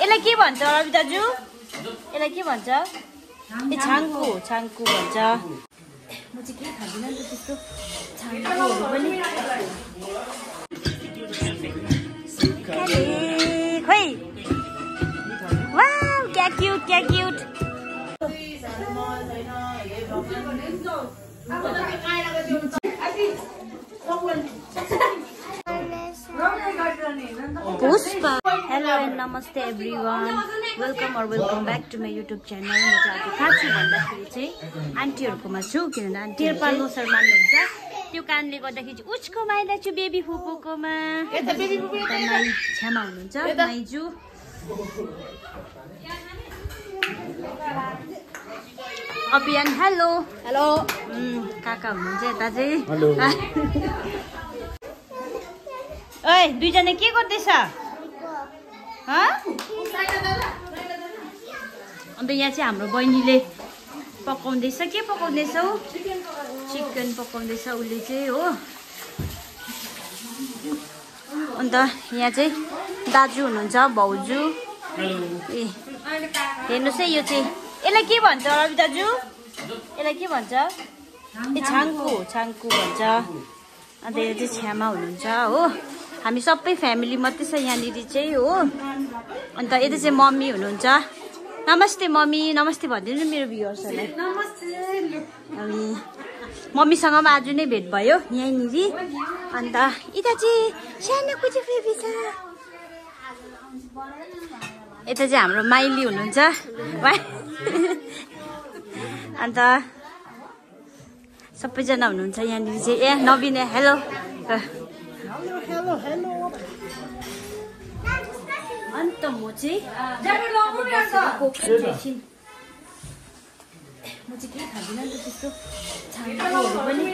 यसलाई के भन्छ रवि दाजु? यसलाई के भन्छ? ए छाङ्कु, छाङ्कु भन्छ। म चाहिँ के खादिनँ नि त त्यस्तो छाङ्कुहरू पनि। खोइ वाउ क्या क्युट क्या क्युट। पुष्पा हेलो एन्ड नमस्ते everyone, welcome back to my YouTube channel. म चाहिँ आज कहाँ छु भन्दाखेरि चाहिँ आन्टीहरूकोमा छु, किनभने आन्टीहरू चाहिँ लोसर मान्नुहुन्छ। त्यो कारणले गर्दाखेरि चाहिँ उसकोमा आइरहेको छु, बेबी फुपूकोमा। माई छ्यामा हुनुहुन्छ, माइजू। अभियान हेलो हेलो। काका हुनुहुन्छ यता चाहिँ। ओइ दुईजना के गर्दैछ? अन्त यहाँ चाहिँ हाम्रो बहिनीले पकाउँदैछ। के पकाउँदैछौ? चिकन पकाउँदैछ उसले चाहिँ हो। अन्त यहाँ चाहिँ दाजु हुनुहुन्छ, भाउजू। ए हेर्नुहोस् है, यो चाहिँ यसलाई के भन्छ रवि दाजु? यसलाई के भन्छ? ए छाङ्कु, छाङ्कु भन्छ। अन्त यो चाहिँ छ्यामा हुनुहुन्छ हो। हामी सबै फ्यामिली मात्रै छ यहाँनिर चाहिँ हो। अन्त यता चाहिँ मम्मी हुनुहुन्छ। नमस्ते मम्मी, नमस्ते भनिदिनु न मेरो भ्युअर्सहरूलाई। अनि मम्मीसँग पनि आज नै भेट भयो यहीँनिर। अन्त यता चाहिँ सानो कुची बेबी छ। यता चाहिँ हाम्रो माइली हुनुहुन्छ। अन्त सबैजना हुनुहुन्छ यहाँनिर चाहिँ। ए नवीन हेलो। अन्त म चाहिँ के खादिनँ नि त त्यस्तो छाङ्कुहरू पनि।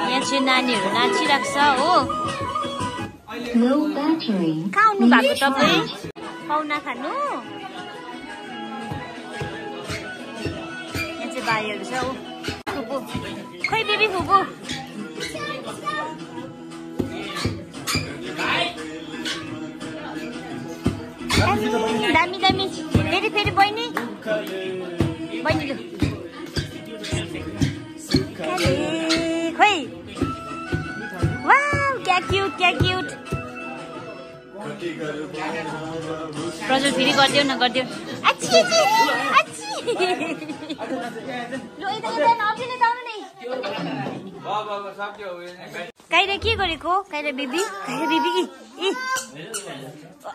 यहाँ चाहिँ नानीहरू नाचिरहेको छ हो। कहाँ आउनु भएको तपाईँ? पाउना खानु? यहाँ चाहिँ भाइहरू छ हो। फुपू खोइ बेबी फुपू। दामी दामी। फेरि फेरि बहिनी बहिनी लु खोइ वाउ क्या क्युट क्या क्युट। प्रज्वल फेरि गरिदेऊ न गरिदेऊ। अच्छी अच्छी अच्छी। काइरे के गरेको? काइरे बेबी, काइरे बेबी।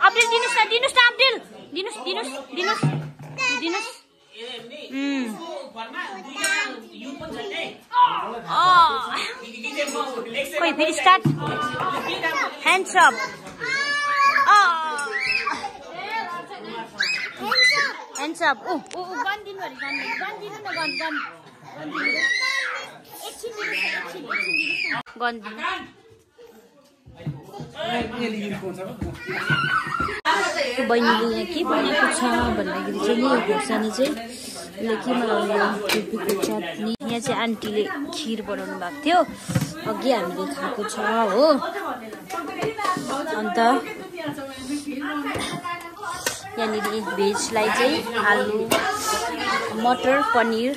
अपडेट दिनुस् न, दिनुस् न अपडेट। दिनुस् दिनुस् दिनुस् दिनुस्। खोइ फेरि start. Hands up. Hands up. Oh oh gun दिनु अरे, गन दिनु न, गन गन गन दिनु। बहिनीले यहाँ के बनाएको छ भन्दाखेरि चाहिँ नि खोर्सानी चाहिँ उसले के बनाउनु, टुपीको चटनी। यहाँ चाहिँ आन्टीले खिर बनाउनु भएको थियो, अघि हामीले खाएको छ हो। अन्त यहाँनिर भेजलाई चाहिँ आलु मटर पनिर।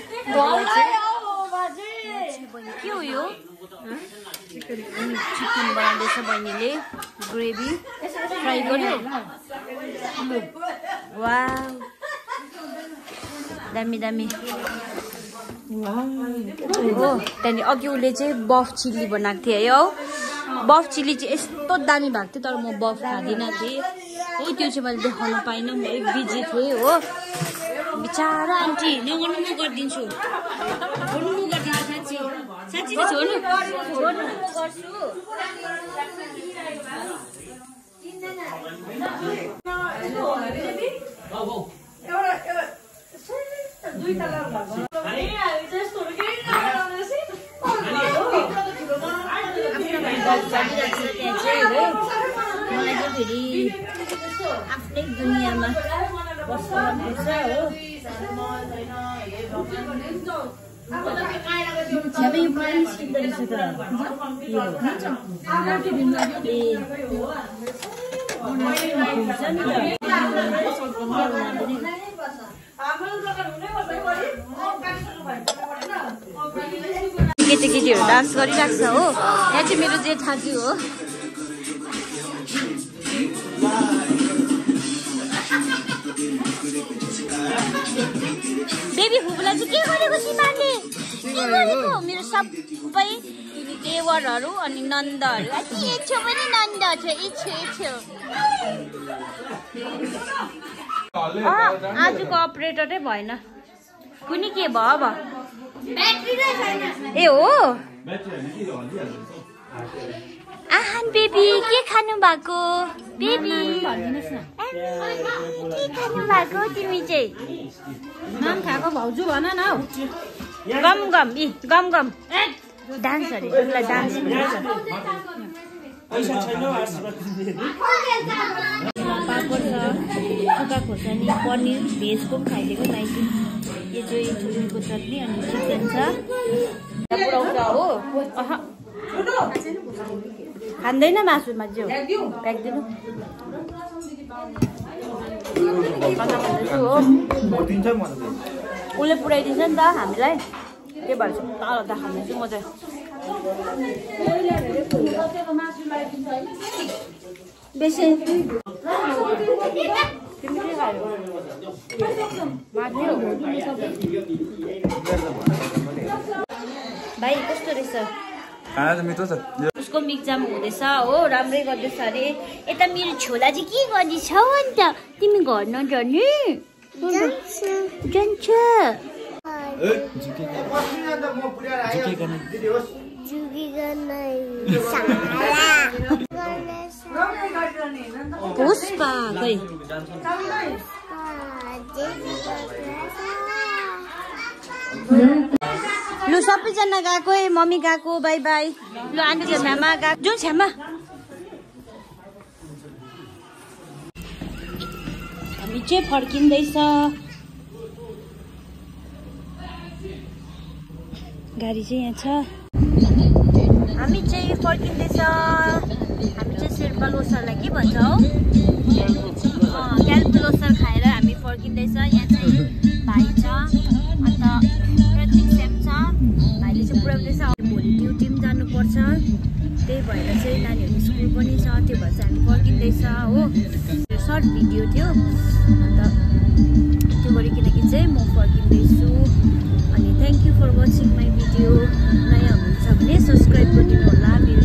के हो यो? चिकन बनाउँदैछ बहिनीले, ग्रेभी फ्राई गर्यो। वाउ दामी दामी हो। त्यहाँदेखि अघि उसले चाहिँ बफ चिल्ली बनाएको थियो है हो। बफ चिल्ली चाहिँ यस्तो दामी भएको थियो, तर म बफ खाँदिनँ थिएँ हो। त्यो चाहिँ मैले देखाउन पाइनँ, म एक बिजी थिएँ हो। बिचारा आन्टी नगर्नु, म गरिदिन्छु, छोड्नु म गरिदिन्छु। साँच्ची साँच्ची त छोड्नु छोड्नु गर्छु। मलाई चाहिँ फेरि आफ्नै दुनियाँमा बस्नुपर्छ हो। केटीकेटीहरू डान्स गरिरहेको छ हो। यहाँ चाहिँ मेरो जेठाजु हो। बेबी फुपूलाई चाहिँ के गरेको सीमाले? के गरेको? मेरो सबै देवरहरू अनि नन्दहरू छेउ पनि नन्द छ। आजको अपरेटरै भएन। कुनै के भयो अब? ए हो आहान बेबी के खानु भएको? बेबी के खानु भएको तिमी चाहिँ? नाम खाएको भाउजू भन न हौ। गम गम इ गम गम डान्स अरे उसलाई डान्स पापड छ, सुक्खा खोर्सानी, पनिर, भेजको पनि खाइदिएको नाइटी। यो चाहिँ छुरीको चटनी अनि चिकन छ। पुऱ्याउँछ हो। खाँदैन मासु मान्छे हो। फ्याँक्दिनु हो। उसले पुऱ्याइदिन्छ नि त हामीलाई, त्यही भएर ताल त खाँदैछु म चाहिँ। बेसी भाइ कस्तो रहेछ? उसको मिक्जाम हुँदैछ हो, राम्रै गर्दैछ अरे। यता मेरो छोला चाहिँ के गर्दैछ अन्त? तिमी घर नजाने? जान्छ पुष्पा खै लु सबैजना गएको है, मम्मी गएको, बाई बाई। लु आन्टी छ्यामा गएको, जो छ्यामा। हामी चाहिँ फर्किँदैछ। गाडी चाहिँ यहाँ छ। हामी चाहिँ फर्किँदैछ। हामी चाहिँ शेर्पा लोसारलाई के भन्छ हौ? क्याल्प लोसार खाएर हामी फर्किँदैछ। यहाँ चाहिँ भाइ छ अन्त प्रतीक स्याम छ। भाइले चाहिँ पुऱ्याउँदैछ। भोलि ड्युटी पनि जानुपर्छ, त्यही भएर चाहिँ नानीहरू स्कुल पनि छ, त्यो भएर चाहिँ हामी फर्किँदैछ हो। सर्ट भिडियो थियो अन्त त्यो गरिकन चाहिँ म फर्किँदैछु। अनि thank you for watching my video. नयाँ हुनुहुन्छ भने सब्सक्राइब गरिदिनु होला मेरो